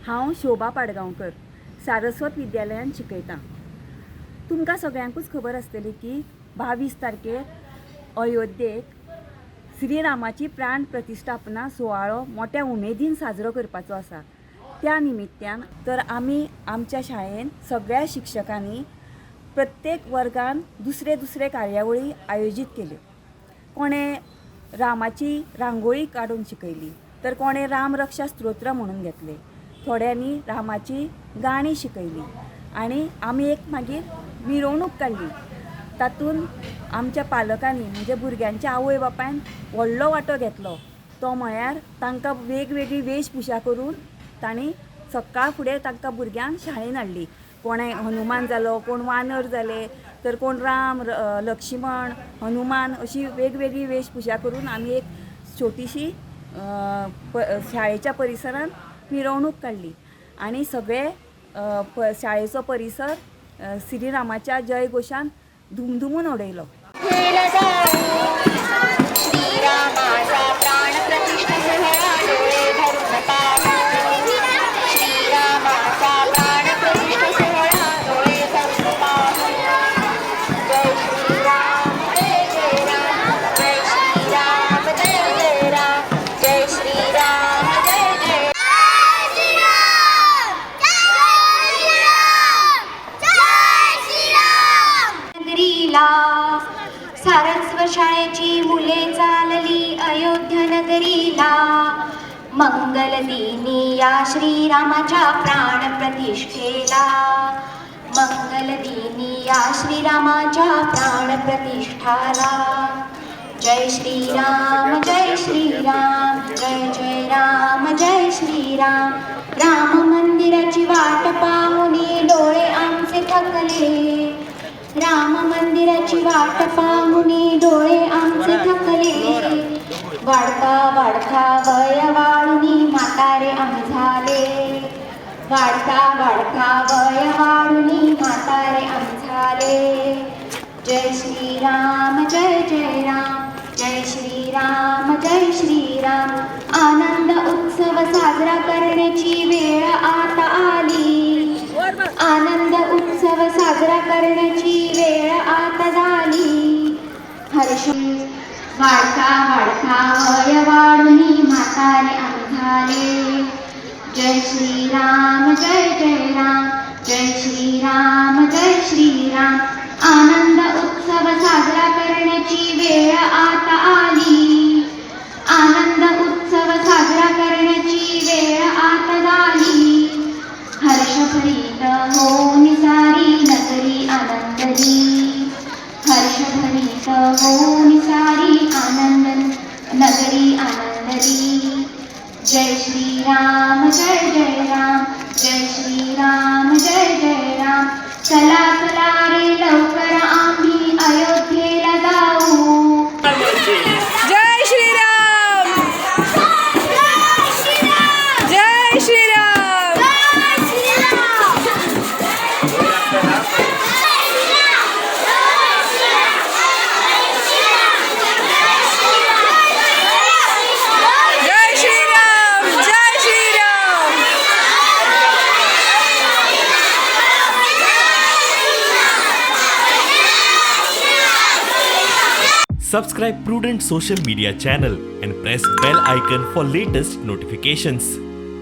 हांव शोभा पाडगांवकर सारस्वत विद्यालयांत शिकयतां. तुमकां सगळ्यांकूच खबर आसतली की 22 तारखेर अयोध्येक श्रीरामाची प्राण प्रतिश्ठापना सुवाळो मोठ्या उमेदीन साजरो करपाचो आसा. त्या निमित्यान तर आमी आमच्या शाळेन सगळ्या शिक्षकांनी प्रत्येक वर्गान दुसरे दुसरे कार्यावळी आयोजीत केल्यो. कोणें रामाची रांगोळी काडून शिकयली तर कोणें राम रक्षा स्तोत्र म्हणून घेतलें, थोड्यांनी रामाची गाणी शिकयली आनी आमी एक मागीर मिरवणूक काडली. तातूंत आमच्या पालकांनी म्हणजे भुरग्यांच्या आवय बापायन व्हडलो वांटो घेतलो. तो म्हळ्यार तांकां वेगवेगळी वेशभुशा करून तांणी सकाळ फुडें तांकां भुरग्यांक शाळेन हाडली. कोणें हनुमान जालो, कोण वानर जाले, तर कोण राम, लक्ष्मण, हनुमान अशी वेगवेगळी वेशभुशा करून आमी एक छोटीशी शाळेच्या परिसरांत मिरवणूक काडली आनी सगळे शाळेचो परिसर श्रीरामाच्या जयघोशान धुमधुमून उडयलो. श्रीरामाचा प्राणप्रतिष्ठा सोहळा डोळे भरून पाहू. श्रीरामाचा प्राणप्रतिष्ठा सोहळा डोळे भरून पाहू. जय श्रीराम जय जय राम, जय श्रीराम जय जय राम, जय श्रीराम जय जय. नगरीला सारस्व शाळेची मुले चालली अयोध्या नगरीला. मंगलदिनी या श्रीरामाच्या प्राणप्रतिष्ठेला, मंगलदिनी या श्रीरामाच्या प्राणप्रतिष्ठाला. जय श्रीराम जय श्रीराम, जय जय राम जय श्रीराम. राम मंदिराची वाट पाहुनी डोळे आमचे थकले. राम मंदिराची वाट पाहुनी डोळे आमचे थकले. वाढता वाढता वय वाढुनी म्हातारे आम्ही झाले. वाढता वाढता वय वाढुनी म्हातारे आम्ही झाले. जय श्रीराम जय जय राम, जय श्रीराम जय श्रीराम. आनंद उत्सव साजरा करण्याची वेळ आता आली. आनंद उत्सव साजरा करण्याची वेळ आता झाली. हर्ष वाढता वाढता वय वाढुनी म्हातारे आम्ही झाले. जय श्रीराम जय जय राम, जय श्रीराम जय श्रीराम. आनंद उत्सव साजरा करण्याची वेळ आता आली. आनंद उत्सव साजरा करण्याची वेळ आता झाली. हर्षभरीत होऊन सारी नगरी आनंदली. हर्षभरीत होऊन सारी आनंद नगरी आनंदली. जय श्रीराम जय जय राम, जय श्रीराम जय जय राम. चला चला रे लवकर आम्ही अयोध्येला जाऊ. जय श्रीराम, जय श्रीराम. जय श्रीराम, जय Shriram. Subscribe Prudent Social Media channel and press bell icon for latest notifications.